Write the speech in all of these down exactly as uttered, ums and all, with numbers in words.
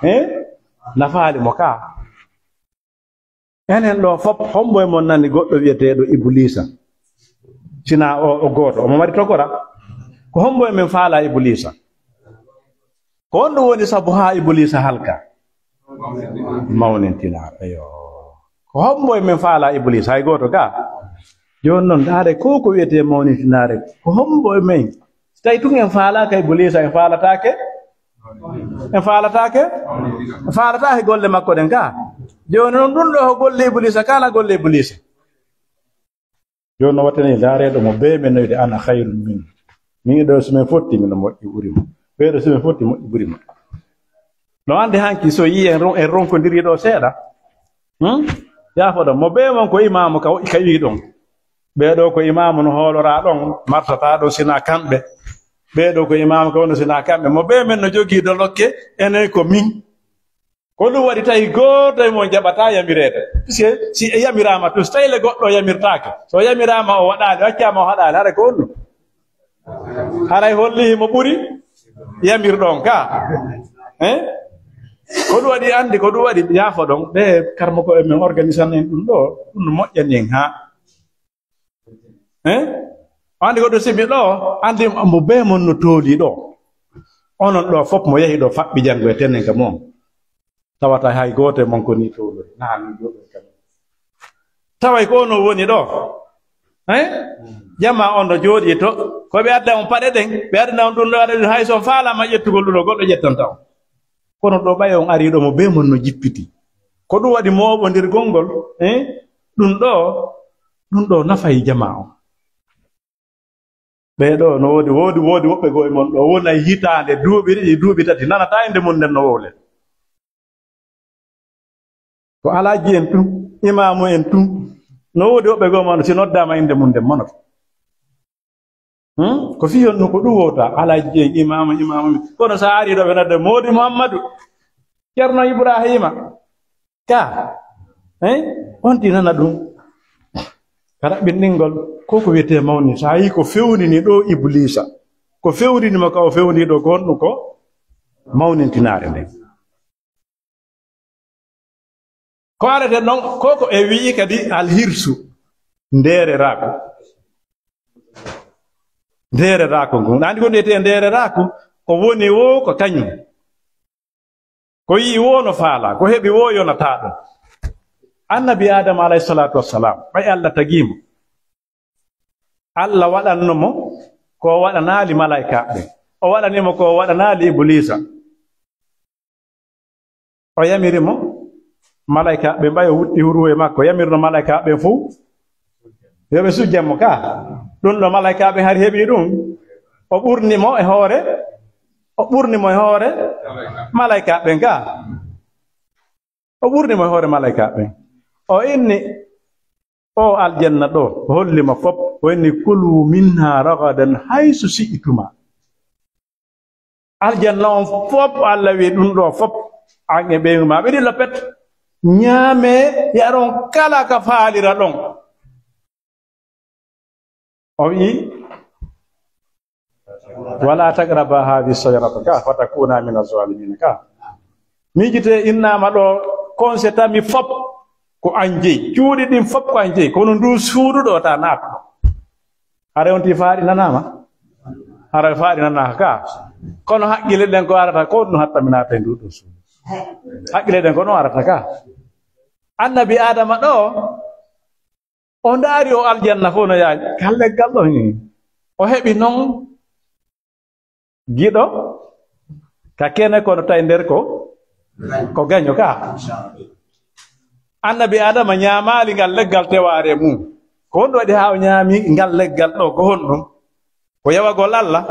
He? Nafaali mo ka. Enen ɗo fop, hombo e mon nani goɗɗo wi'eteeɗo Ibuliisa? Sina o, o gooto, omo mari tokora. Ko hombo e men faala Ibuliisa? Ko honɗum woni sabu haa Ibuliisa halka? Mawnintinaare, eyo. Ko hombo e men faala Ibuliisa? Hay gooto ka. Jooni noon, ndaare ko ko wi'etee mawnintinaare. Ko hombo e men? Si tawi tun en faalaaka Ibuliisa, en faalataake? En faalataake? En faalataake golle makko ɗen ka. Jooni noon, ɗum ɗo ko golle Ibuliisa, kala golle Ibuliisa. Jooni no wattani ndaareeɗo mo bee men no wi'de ana khayrun min. Min ɗo so min fotti, min moƴƴi ɓuri mo. Ɓee ɗo so min fotti, moƴƴi ɓuri mo. No ande hanki so yi en ron-, en ronkondiri ɗo seeɗa. Hmm? Yaafoɗon mo bee mon ko imaamu ka, ka yi ɗon. Ɓee ɗo ko imaamu no hooloraa ɗon, martataa ɗon sina kamɓe. Ɓee ɗo ko imaamu ka woni sina kamɓe. Mo bee men no jogii dolokke, enen ko min. Ko ɗum waɗi tawi gooto e mon jaɓataa yamireede. Puisque si e yamiraama tun, si tawi le goɗɗo yamirtaake, so yamiraama o waɗaali, o accaama o haɗaali, haɗa ko honɗum? Haray holli himo ɓuri yamirɗo on ka. Hein? Ko ɗum waɗi anndi, ko ɗum waɗi yaafoɗon, ɓe karmoko e men organisan en ɗum ɗo, ɗum no moƴƴani en haa. Hein? O anndi ko ɗo sibi ɗo, anndi mo bee mon no tooli ɗo. Onon ɗo fop mo yahi ɗo faɓɓi janngo e tenen ka mum. Tawata hay gooto e mon ko ni toolori. Naa ni jooɗo kam. Taway ko ono woni ɗo. Hein? Jama on ɗo jooɗi to. Ko ɓe adda on paɗe ɗen, ɓe adda on ɗum ɗo, adda ɗum hay so on faalaama ƴettugol ɗum ɗo, goɗɗo ƴettanta on. Kono ɗo ɓay on ari ɗo mo bee mon no jippiti. Ko ɗum waɗi mooɓondirgol ngol, hein? Ɗum ɗo, ɗum ɗo nafay jama on. Ɓee ɗo no woodi, woodi, woodi woɓɓe goo e mon ɗo wonay hitaande, duuɓi ɗiɗi, duuɓi tati, nanataa innde mum nden no wowle. Ko alaaji en tun, imaamu en tun. No woodi woɓɓe goo mon, si noddaama innde mum nden monoto. Hmm? Ko fii honɗum ko ɗum wowta, alaaji en, imaamu, imaamu. Kono so a ari ɗo ɓe nodda Moodi Muhammadu, Ceerno Ibraahiima. Ka, eh? On tinana ɗum. Ka raɓɓinɗingol, ko ko wiyetee mawni. So a yii ko fewnini ɗo Ibuliisa, ko fewnini mo ka o fewni ɗo, ko honɗum ko? Mawnintinaare nden. Ko arete non, ko ko e wi'i kadi alhirsu, ndeereraaku. Ndeereraaku ngun. Andi ko wiyetee ndeereraaku, ko woni wo ko kañum. Ko yi'i wo no faala, ko heɓi wo yonataa ɗum. Annabi Aadama alayhi salaatu wassalaam, ɓay Allah tagii mo. Allah waɗanno mo ko o waɗanaali malaykaaɓe ɓen. O waɗani mo ko o waɗanaali Ibuliisa. O yamiri mo, malaykaaɓe ɓen ɓay o wutti huruwe makko, yamirno malaykaaɓe ɓen fow yo ɓe sujjan mo ka. Ɗum ɗo malaykaaɓe ɓen hari heɓi ɗum. O ɓurni mo e hoore, o ɓurni mo e hoore malaykaaɓe ɓen ka. O ɓurni mo e hoore malaykaaɓe ɓen. O inni, o aljanna ɗo, o holli mo fop, o inni, "Kulu minha ragadan haysu si'tuma." Aljanna on fop, Allah wi'i ɗum ɗo fop, an e ɓeynu ma ɓe ɗiɗo pet. Ñaame, yaron kala ka faalira ɗon. O wi'i, "Wala taqraba hadhihi shajarata ka, fatakuna min az-zalimin ka." Miijite innaama ɗo, konse tami fop ko an jeyi. Cuuɗi ɗin fop ko an jeyi. Kono ndu suudu ɗo ta naatu ɗo. Hara on ti faaɗi nanaama? Hara faaɗi nanaaka ka. Kono haqqille ɗen ko arata ko ɗum hatta mi naata e ndu ɗo suudu. Haqqille ɗen ko ɗum arata ka. Annabi Adama ɗo, o ndaari o aljanna fof no yaaj. Ka leggal ɗo, hmm. O heɓi noon giɗo ka kene, kono tawi nder ko, ko gaño ka. Annabi Adama ñaamaali ngal leggal tewaare mum. Ko honɗum waɗi haa o ñaami ngal leggal ɗo? Ko honɗum? Ko yawagol Allah?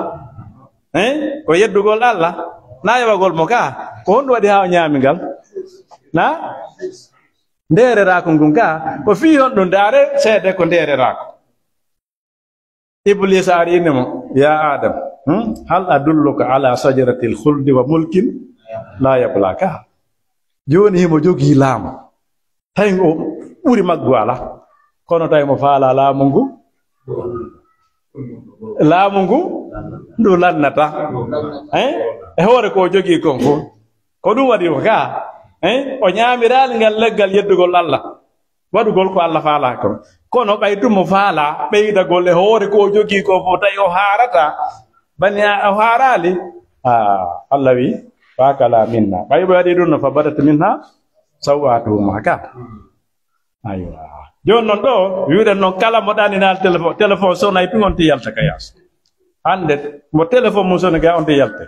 Eh? Ko yeddugol Allah? Na yawagol mo ka? Ko honɗum waɗi haa o ñaami ngal? Na? Ndeereraako ngun ka? Ko fii honɗum? Ndaare seede ko ndeereraako. Ibliisa ari inni mo, "Ya Adam, hmm? Hal adulluka ala shajaratil khuldi wa mulkin la yabla?" Ka jooni himo jogii laamu. Tawi o ɓuri maggu ala. Kono tawi mo faala laamu ngu. Laamu ngu ndu lannata. Eh? E hoore ko o jogii kon fof. Ko ɗum waɗi o gaa, eh? O ñaamiraali ngal leggal yeddugol Allah, waɗugol ko Allah faalaa kon. Kono ɓay ɗum mo faalaa ɓeydagol e hoore ko o jogii ko fof, tawi o haarata, bani a-, o haaraali. Ah, Allah wi, "Fa akala minha." Ɓay ɓe waɗi ɗum no, "Fa badat minha sawatuhuma" ka. Aywa. Jooni noon ɗo, wi'uɗen noon kala mo ɗaninaali téléphone, téléphone sonay tun on ti yalta ka yaas. Hannde, mo téléphone mum soni ga on ti yalte.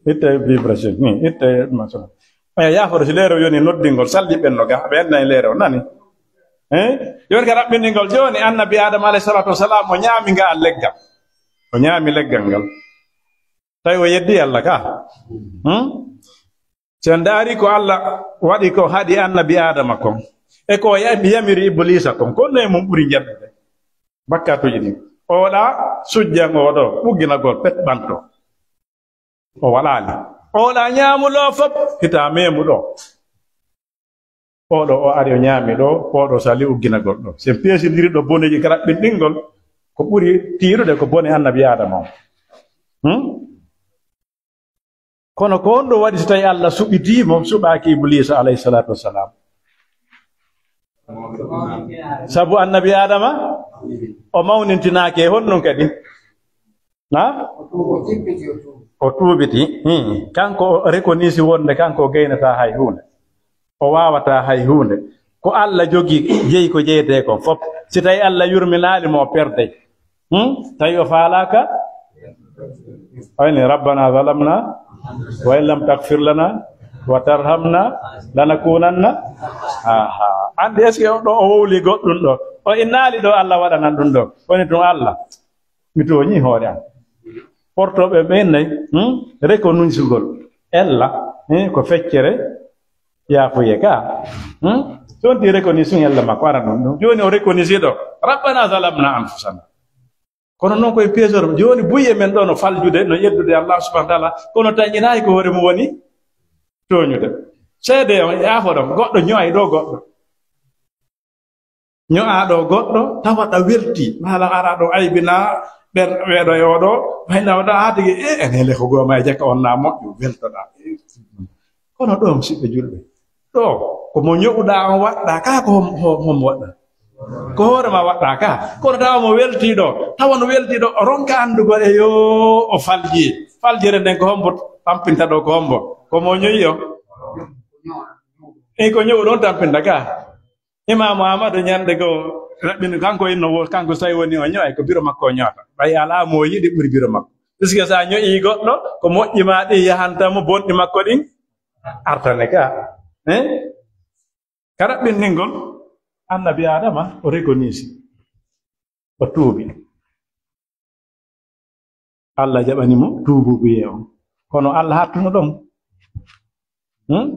Itte vibration, ni, itte machin. E yaaforo si leero yoni noddingol, salli ɓen no ga, ɓe annay leero, nani? Eh? Jooni ka raɓɓindingol, jooni Annabi Adama alayhi salatu wassalam, o ñaami nga leggal. O ñaami leggal ngal. Tawi o yeddi Allah ka. Hmm? Si en ndaari ko Allah waɗi ko haɗi Annabi Adama kon, e ko yam-, yamiri Ibliisa kon, kon ne mum ɓuri njanɗude bakkatuuji ɗin. Oɗa sujjan oɗo, ɓugginagol pet ɓanto. O waɗaali. Oɗa ñaamuɗo fop, hita meemuɗo. Oɗo o ari o ñaami ɗo, oɗo sali ugginagol ɗo. Si en peesindiri ɗo boneji ka raɓɓinɗingol, ko ɓuri tiiɗude ko bone Annabi Adama on. Hmm? Kono ko honɗum waɗi so tawi Allah suɓitii mo, suɓaaki Ibliisa alayhi salatu wassalam? Sabu Annabi Adama, o mawnintinaaki e honɗum kadi? Na? O tuubiti. Hmm. Kanko o rekonisi wonde kanko o gaynataa hay huunde. O waawataa hay huunde. Ko Allah jogii, jeyi ko jeyetee kon fof. Si tawi Allah yurminaali mo, o perday. Hmm? Tawi o faalaaka? Ayni, "Rabbana zalamna wa in lam taghfir lana wa tarhamna lanakunanna." Aha. Anndi, est-ce que o ɗo o wowli goɗɗum ɗo? O innaali ɗo Allah waɗanan ɗum ɗo. Woni tun Allah. Mi tooñii hoore am. Portooɓe ɓen nayi, hmm? Rekonisugol ella, eh, ko feccere yaafuye ka. Hmm? Sonti reconnaissance ella makko ara ɗum ɗum. Jooni o reconnaissii ɗo, "Rabbana zalamna anfusana." Kono noon koye peesor, jooni buy e men ɗo no faljude, no yeddude Allah subhanahu wa ta'ala, kono tañinaaki ko hoore mum woni tooñude. Seede on, yaafo ɗon, goɗɗo ño'ay ɗo goɗɗo. Ño'aaɗo goɗɗo, tawa ɗa welti, maala ara ɗo aybina, ɓen weeɗo e oɗo, wayna oɗo, haa tigi, e, en hele ko gooma e jaka on na moƴƴo, weltoɗa. Kono ɗo, musidɓe julɓe, ɗo, ko mo ño'uɗa on waɗɗa ka, ko hom-, hom-, hom waɗɗa? Ko hoore ma waɗɗa ka. Kono tawa mo welti ɗo, tawa no welti ɗo, o ronka anndugol e yo o falji. Faljere nden ko hombo tampinta ɗo, ko hombo? Ko mo ño'i o. E ko ño'u ɗon tampinta ka. Imaamu Ahmadu ñande goo raɓɓini, kanko inno wo-, kanko so tawi woni o ño'ay, ko biro makko o ño'ata. Ɓay alaa mo o yiɗi ɓuri biro makko. Puisque so a ño'ii goɗɗo, ko moƴƴi ma ɗin yahanta mo, bonɗi makko ɗin artane ka. Eh? Ka raɓɓinɗingol, Annabi Adama o rekonisi. O tuubi. Allah jaɓani mo tuubuubuyee on. Kono Allah hattuno ɗon. Hmm?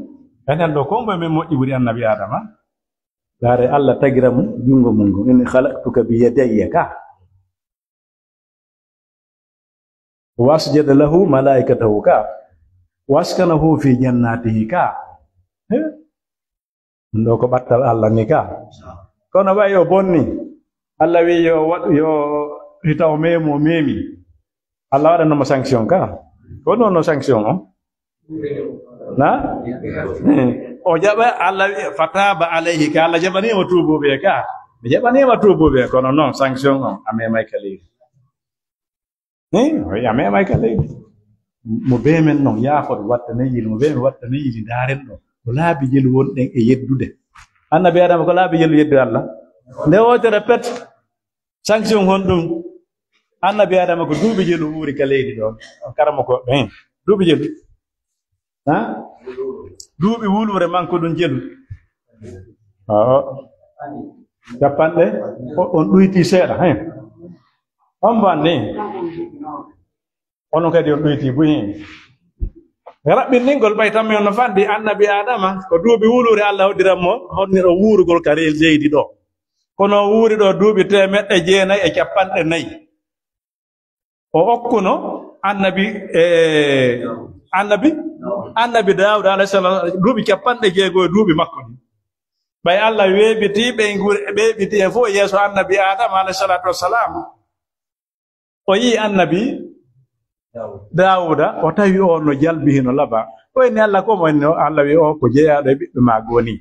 Enen ɗo, ko mbo men moƴƴi ɓuri Annabi Adama? Laare Allah tagira mo junngo mum ngon. "Inni khalaqtuka bi yadayya" ka. "Wasjada lahu malaikatahu" ka. "Waskanahu fi jannatihi" ka. He? Ɗum ɗo ko ɓattal Allah ni ka. Kono ɓay o bonni. Allah wi yo waɗ-, yo hita o meemu, o meemi. Allah waɗanno mo sanction ka. Ko non no sanction on? Na? O jaɓa, Allah wi, "Fataba alayhi" ka. Allah jaɓani mo tuubuɓe ka. Mi jaɓani mo tuubuɓe, kono non sanction on, a meemay ka leydi. Eh, o wi'a, "Meemay ka leydi." Mo bee men non, yaafo ɗum watta neyili, mo bee men watta neyili, ndaaren ɗo. Ko laabi jelu wonɗen e yeddude. Annabi Adama ko laabi jelu yeddude Allah. Nde wootere pet, sanction honɗum? Annabi Adama ko duuɓi jelu wuuri ka leydi ɗo. Karamoko, eh, duuɓi jelu. Ha? Duuɓi wuluure makko ɗum jelu. Oo. Capanɗe, o-, on ɗuyti seeɗa, he. On mbo anni. Onon kadi on ɗuyti buy. Raɓɓinɗingol ɓay tan mi on no fanɗi Annabi Adama, ko duuɓi wuluure Allah hoddiran mo, honniro wuurugol ka leydi ɗo. Kono o wuuri ɗo duuɓi teemeɗɗe jeenayi e capanɗe nayi. O okkuno annabi, e, annabi, annabi Daawuda alayhi salam duuɓi capanɗe jeego e duuɓi makko ɗi. Ɓay Allah weeɓiti ɓe nguur-, weeɓiti e fof yeeso annabi Adama alayhi salatu wassalam. O yii annabi Daawuda, o tawi o no jalbi hino laba. O inni Allah ko mo inni o? Allah wi o ko jeyaaɗo e ɓiɓɓe maa goni.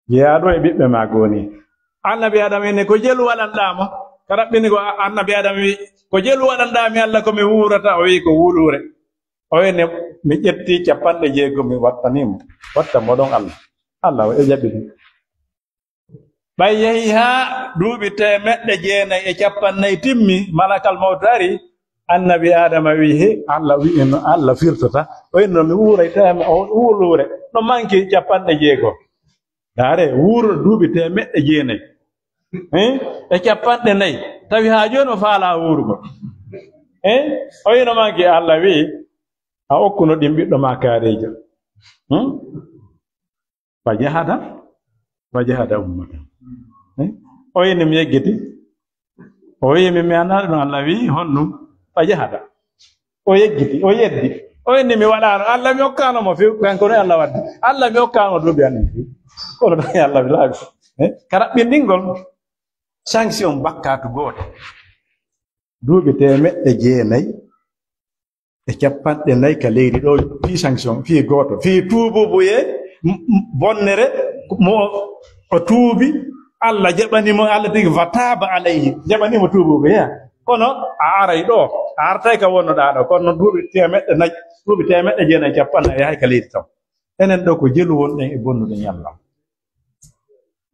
Jeyaaɗo e ɓiɓɓe maa goni. Annabi Adama inni ko jelu waɗanɗaa mo? Ka raɓɓini ko a-, Annabi Adama wi, ko jelu waɗanɗaa mi Allah ko mi wuurata? O wi ko wuluure. O inni mi ƴetti capanɗe jeego mi wattani mo. Watta mo ɗon Allah. Allah o e jaɓi ɗum. Ɓay yahi haa duuɓi teemeɗɗe jeenay e cappannayi timmi, malakal mawtu ari, annabi Adama wi, he, Allah wi'ino, Allah firtata. O inno, mi wuuray teeme-, o wuuluure. No manki capanɗe jeego. Daare, wuuro duuɓi teemeɗɗe jeenay. Hein? E capanɗe nayi. Tawi haa jooni o faalaa wuurugo. Hein? O ino manki Allah wi, a okkuno ɗin ɓiɗɗo ma kaareejo. Hmm? Fa jahada, fa jahada ummata. Eh? O inni mi yeggiti. O wi'i mi, mi anndaa ɗum Allah wi'i, honɗum? Fa jahada. O yeggiti, o yeddi. O inni mi waɗaano, Allah mi okkaano mo few, kanko ne Allah waddi. Allah mi okkaano duuɓi an ɗin few. Kono ɗon Allah mi laaɓi. Eh? Ka raɓɓinɗingol, sanction bakkaatu gooto. Duuɓi teemeɗɗe jeenay e capanɗe nayi ka leydi ɗo, fii sanction, fii gooto, fii tuububuye, m-, m-, bonnere, mo o tuubi, Allah jaɓani mo, Allah tigi fa taaba alayhi, jaɓani mo tuububuye. Kono a aray ɗo, a artay ka wonnoɗaa ɗo, kono duuɓi teemeɗɗe nayi, duuɓi teemeɗɗe jeenay e capanɗe nayi yahay ka leydi taw. Enen ɗo ko jelu wonɗen e bonnuɗen Yalla.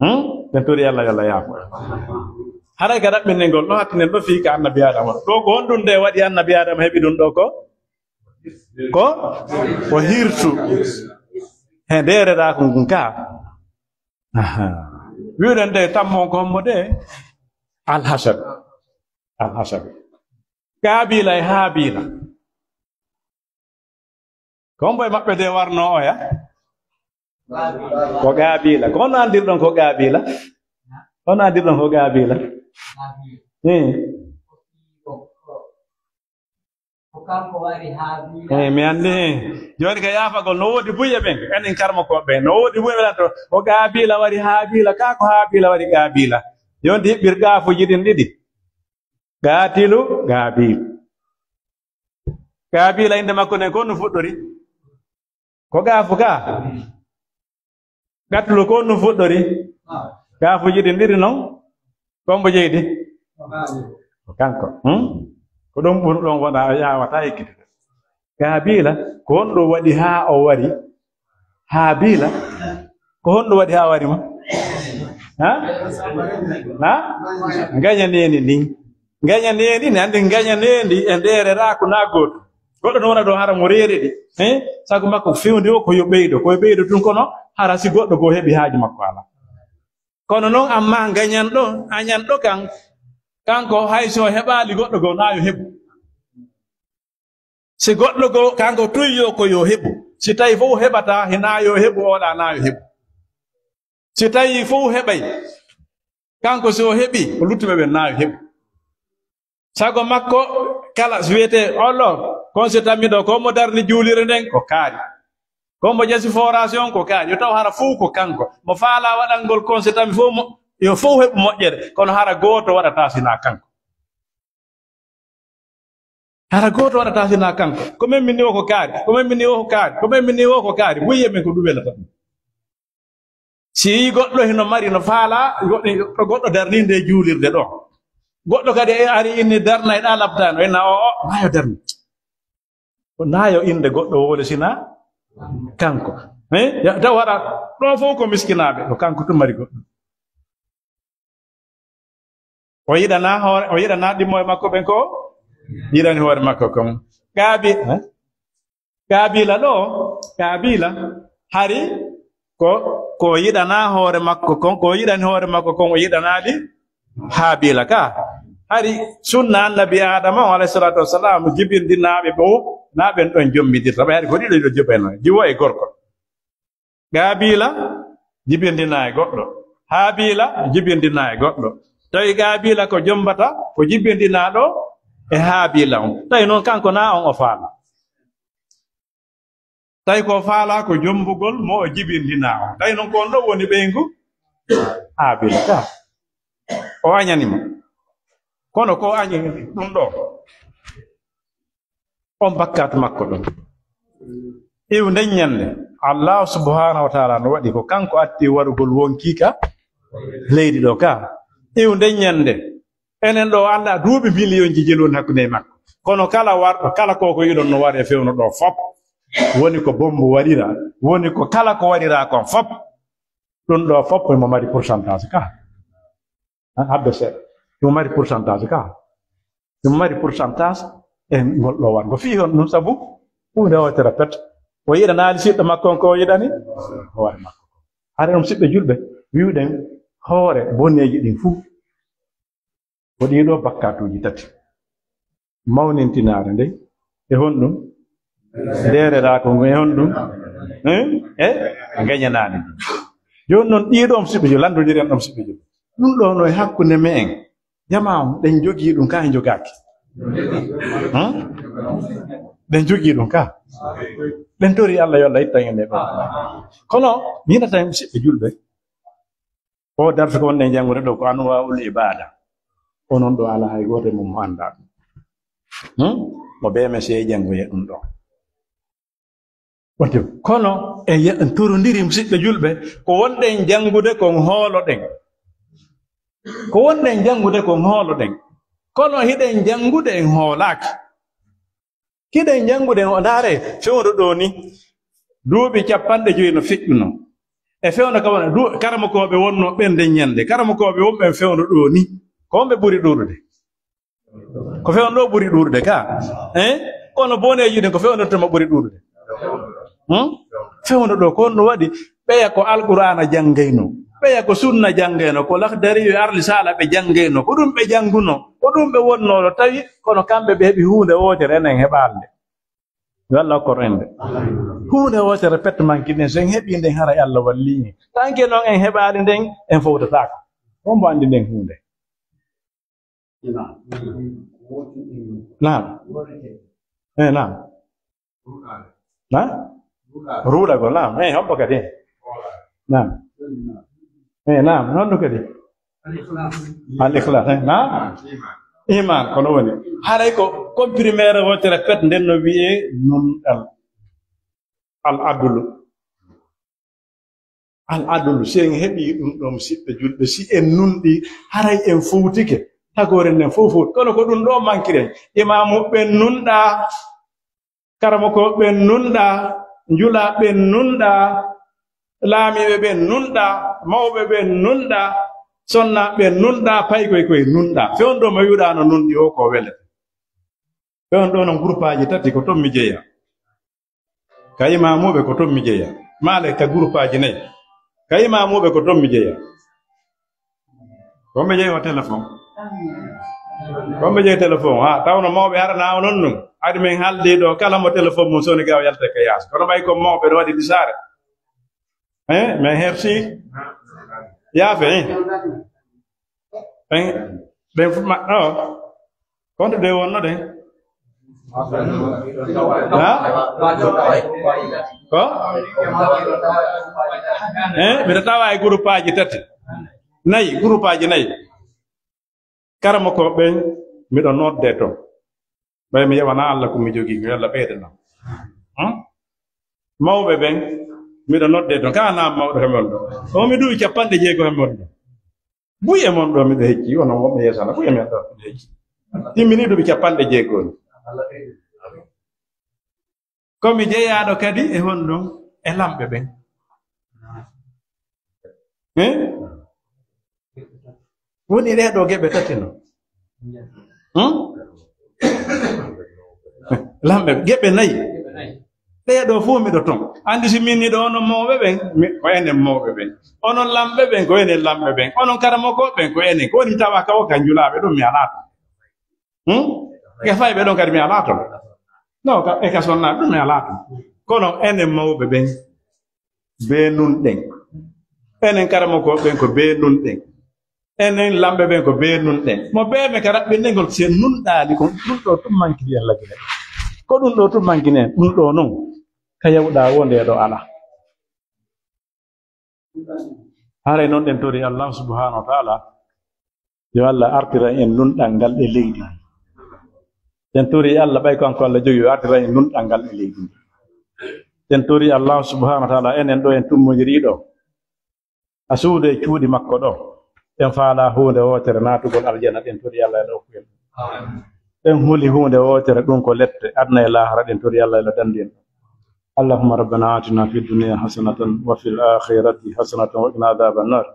Hmm? Ɓen tori Yalla, Yalla yaafo. Haray ka ɗaɓɓiningol, ɗo hattinen ɗo fii ka annabi Adama. Ɗo ko honɗum nde waɗi annabi Adama heɓi ɗum ɗo ko? Ko? Ko hirtu. He ndeereraku ngun ka. Aha. Wi'uɗen de tammo ko hommo de? Alhasad. Alhasad. Kaabila e Haabila. Ko hombo e maɓɓe de warno oya? Ko Qaabila. Ko honno anndirɗon ko Qaabila? Honno anndirɗon ko Qaabila? Eh. Ko kanko wari Haabila. Eh, mi anndi, eh. Jooni ka yaafagol no woodi buy e ɓen. Enen karmokooɓe ɓen. No woodi buy e ɓen to. Ko Qaabila wari Haabila, kaa ko Haabila wari Qaabila. Jooni hiɓɓir qaafuuji ɗin ɗiɗi. Qaatilu Qaabil. Qaabila innde makko nden ko honno fuɗɗori? Ko qaafu ka? Qatlu ko honno fuɗɗori? Qaafuuji ɗin ɗiɗi non? Ko hombo jeydi? Ko kanko. Hmm? Ko ɗum ɓurɗon wona, a yaawataa ekkitude. Qaabila, ko honɗum waɗi haa o wari Haabila? Ko honɗum waɗi haa wari mo? Ha? Ha? Ngaña neendi ndin. Ngaña neendi, ne anndi ngaña neendi e ndeereraaku na gootu. Goɗɗo no wona ɗo hara mo reeriri. Eh? Sago makko fewndi o ko yo ɓeydo, ko yo ɓeydo tun kono hara si goɗɗo goo heɓi haaju makko alaa. Kono non amma ngañanɗo, añanɗo kan, kanko hay si o heɓaali goɗɗo goo na yo heɓu. Si goɗɗo goo, kanko tun yo ko yo heɓu. Si tawi fow heɓataa, hinaa yo heɓu, oɗa na yo heɓu. Si tawi fow heɓay, kanko si o heɓi, ko luttuɓe ɓen na yo heɓu. Sago makko, kala si wiyetee, olo, kon si tammi ɗo, ko mo darni juulire nden, ko kaari. Ko mo jasi forage on, ko kaari. Yo taw hara fow ko kanko. Mo faalaa waɗangol kon si tammi fow mo, yo fow heɓu moƴƴere. Kono hara gooto waɗataa si na kanko. Hara gooto waɗataa si na kanko. Ko men min ni o ko kaari, ko men min ni o ko kaari, ko men min ni o ko kaari. Buy e men ko ɗum welata ɗum. Si yii goɗɗo hino mari no faalaa, goɗɗo, goɗɗo darnii nde juulirde ɗo. Goɗɗo kadi e ari inni darnay ɗa labtaano, inna o, o, na yo darni. Ko na yo innde goɗɗo wowle sina kanko. Eh? Ya, taw waɗa ɗo fow ko miskinaaɓe, ko kanko tun mari goɗɗo. O yiɗana hoore, o yiɗana ɗimmo e makko ɓen ko yiɗani hoore makko kon. Qaabi-, eh? Qaabila ɗo, Qaabila, hari ko, ko yiɗana hoore makko kon, ko yiɗani hoore makko kon, o yiɗanaali Haabila ka. Hari sunna annabi Aadama on, alayhi salaatu wassalaam, jibindinaaɓe ɓe o, na ɓen ɗon jommidirta. Ɓe hari ko ɗiɗo ɗo jibano, jiwo e gorko. Qaabila jibindina e goɗɗo. Haabila jibindina e goɗɗo. Tawi Qaabila ko jombata, ko jibindinaaɗo e Haabila on. Tawi non kanko na on o faala. Tawi ko faala ko jombugol mo o jibindina on. Tawi non ko on ɗo woni ɓeyngu Haabila ka. O añani mo. Kono ko añi ɗum ɗo. On bakkaatu makko ɗon. Iw nden ñande, Allahu subhanahu wa taala no waɗi ko kanko atti warugol wonkii ka leydi ɗo ka. Iw nden ñande, enen ɗo Allah duuɓi miliyonji jelu woni hakkunde e makko. Kono kala warɗo, kala ko ko yiɗon no waɗe fewno ɗo fop. Woni ko bombu waɗira, woni ko kala ko waɗira kon fop. Ɗum ɗo fop mo mari pourcentage ka. Ha, habbe seeɗa. Mo mari pourcentage ka. Ɗum mari pourcentage e ngol ɗo wargo. Fii hon ɗum sabu huunde wootere pet. O yiɗanaali siɗɗo makko on ko o yiɗani hoore makko. Hare ɗum siɓɓe julɓe wiwɗen hoore boneeji ɗin fuu. Ko ɗii ɗo bakkaatuuji tati. Mawnintinaare nden e honɗum? Ndeereraako ngun e honɗum? Hein? E ngañanaali ɗum. Jooni noon ɗii ɗo on siɓɓe julɓe, lanndondiren ɗon siɓɓe julɓe. Ɗum ɗo no e hakkunde me'en. Jamaa on, ɗen jogii ɗum ka e jogaaki? Hmm? Ɗen jogii ɗum ka? Ɗen tori Allah yo Allah ittan en ɗe ɗo. Kono, mi yiɗata en siɓɓe julɓe. O darsu ko wonɗen janngude ɗo ko anwaa'ul ibaada. Onon ɗo alaa hay gooto e mum mo anndaa ɗum. Hmm? Mo bee men sey janngoye ɗum ɗo. Wonte kono en ye-, en torondiri musidɓe julɓe, ko wonɗen janngude kon hooloɗen. Ko wonɗen janngude kon hooloɗen. Kono hiɗen janngude en hoolaaki. Hiɗen janngude o ndaare fewndo ɗo ni. Duuɓi capanɗe joyi no feƴƴuno. E fewndo ka wona du-, karamokooɓe wonno ɓen nden ñande. Karamokooɓe wonɓe fewndo ɗo ni. Ko wonɓe ɓuri ɗuuɗude. Ko fewndo ɗo ɓuri ɗuuɗude ka. Eh? Kono boneeji ɗin ko fewndo to ma ɓuri ɗuuɗude. Hmm? Fewndo ɗo ko honno waɗi? Ɓeya ko Alqur'aana janngayno. Ɓeya ko sunna janngayno. Ko Laxdari e Risala ɓe janngayno. Ko ɗum ɓe jannguno. Ko ɗum ɓe wonno ɗo tawi kono kamɓe ɓe heɓi huunde wootere enen heɓaali nde. Yo Allah okkor en nde. Huunde wootere pet manki nden, so en heɓii nden haray Allah wallii en. Tanke noon en heɓaali nden, en fowtataako. Hombo anndi nden huunde? Naam. Eh, naam. Na? Ruuɗagol, naam. Eh, hombo kadi? Naam. Eh, naam. Honno kadi? Al ikhlas, eh, naam. Iman, kono woni. Haray ko comprimé wootere pet nden no wi'ee nunɗal. Al adlu. Al adlu, si en heɓii ɗum ɗo, siɓɓe julɓe, si en nunɗi, haray en fowtike. Tagoore nden fow fowti. Kono ko ɗum ɗo mankiren. Imaamu ɓen nunɗaa, karamoko ɓen nunɗaa, njulaa ɓen nunɗaa, laamiiɓe ɓen nunɗaa, mawɓe ɓen nunɗaa, sonnaaɓe ɓen nunɗaa, paykoy koy nunɗaa. Fewndo mo wi'uɗaa no nunɗi o ko wele. Ɓe on ɗo non groupaaji tati ko ton mi jeya. Ka imaamuɓe ko ton mi jeya. Maale ka groupaaji nayi. Ka imaamuɓe ko ton mi jeya. Ko ɓe jeyi o téléphone. Ko ɓe jeyi téléphone. Ha, tawno mawɓe harana onon ɗum. Adi men haaldi ɗo kala mo téléphone mum soni gaw yalta ka yaas. Kono ɓay ko mawɓe ɗo waɗi disaare. Eh, mais hersi. Yaafe, eh. Ɓen, ɓen fof ma-, o, konto de wonno de? Ha? Ko? Eh, mbiɗa tawa e groupaaji tati. Nayi, groupaaji nayi. Karamoko ɓen, miɗo nodde to. Ɓay mi yewana Allah ko mi jogii, ko yo Allah ɓeydanam. Hmm? Mawɓe ɓen, miɗo nodde to. Ka na mawɗo he mon ɗo. O mi duuɓi capanɗe jeego he mon ɗo. Buy e mon ɗo miɗo hecci, onon wonɓe yeeso Allah, buy e men ɗo miɗo hecci. Timmini duuɓi capanɗe jeego ni. Ko mi jeyaaɗo kadi e honɗum? E lamɓe ɓen. Eh? Woni ɗee ɗo geɓe tati no. Hmm? Lamɓe, geɓe nayi. Ɗee ɗo fof miɗo ton. Anndi si min ni ɗo onon mawɓe ɓen, mi, ko enen mawɓe ɓen. Onon lamɓe ɓen, ko enen lamɓe ɓen. Onon karamoko ɓen, ko enen. Ko woni mi tawa ka o ka njulaaɓe ɗum mi alaa ton. Hmm? Ke fayɓe ɗon kadi mi alaa ton. No, ka, e ka sonna ɗum mi alaa ton. Kono enen mawɓe ɓen, be nun ɗen. Enen karamoko ɓen ko be nun ɗen. Enen lamɓe ɓen ko be nun ɗen. Mo be me ka raɓɓinde ngol si en nunɗaali kon, ɗum ɗo tum mankini en lagine. Ko ɗum ɗo tum mankini en, ɗum ɗo non. Ka yawɗa wo nde ɗo ala. Haray noon ɗen tori Allah subhanahu wa ta'ala, yo Allah artira en nunɗal ngal e leydi. Sen tori Allah, ɓay ko kanko Allah jogi, o artira en nunɗal ngal e leydi ndi. Sen tori Allah subhanahu wa ta'ala, enen ɗo en tummondirii ɗo, a suudo e cuuɗi makko ɗo, en faala huunde wootere naatugol aljana, ɗen tori Allah e ɗo ko en. En huli huunde wootere, ɗum ko lette, aduna e laahara, ɗen tori Allah e ɗo dandi en. اللهم ربنا آتنا في الدنيا حسنة وفي الآخرة حسنة وقنا عذاب النار.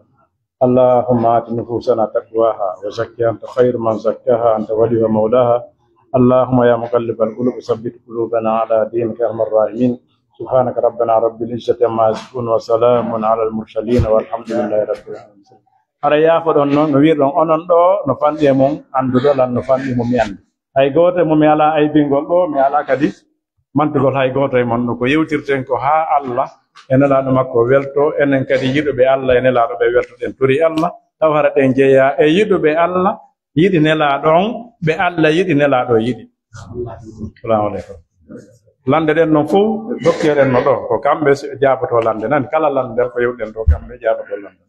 اللهم آت نفوسنا تقواها وزكها أنت خير من زكاها أنت وليها مولاها. اللهم يا مقلب القلوب ثبت قلوبنا على دينك يا أرحم الراحمين. سبحانك ربنا رب العزة عما يصفون وسلام على المرسلين والحمد لله رب العالمين. Hara yaafoɗon noon, no wiirɗon onon ɗo, no fanɗi e mon annduɗo lan, no fanɗi mo mi anndi. Hay gooto e mo mi alaa aybingol ɗo, mi alaa kadi mantugol hay gooto e mon. No ko yewtirten ko haa Allah e nelaaɗo makko welto, enen kadi yiɗuɓe Allah e nelaaɗo ɓe welto, ɗen tori Allah, taw hara ɗen jeyaa e yiɗuɓe Allah, yiɗi nelaaɗo on, ɓe Allah yiɗi, nelaaɗo yiɗi. Salamu aleykum. Lande ɗen noon fof, dokkee ɗen no ɗo, ko kamɓe jaabotoo lande. Nani, kala lande nden ko yewɗen ɗo, kamɓe jaabotoo lande.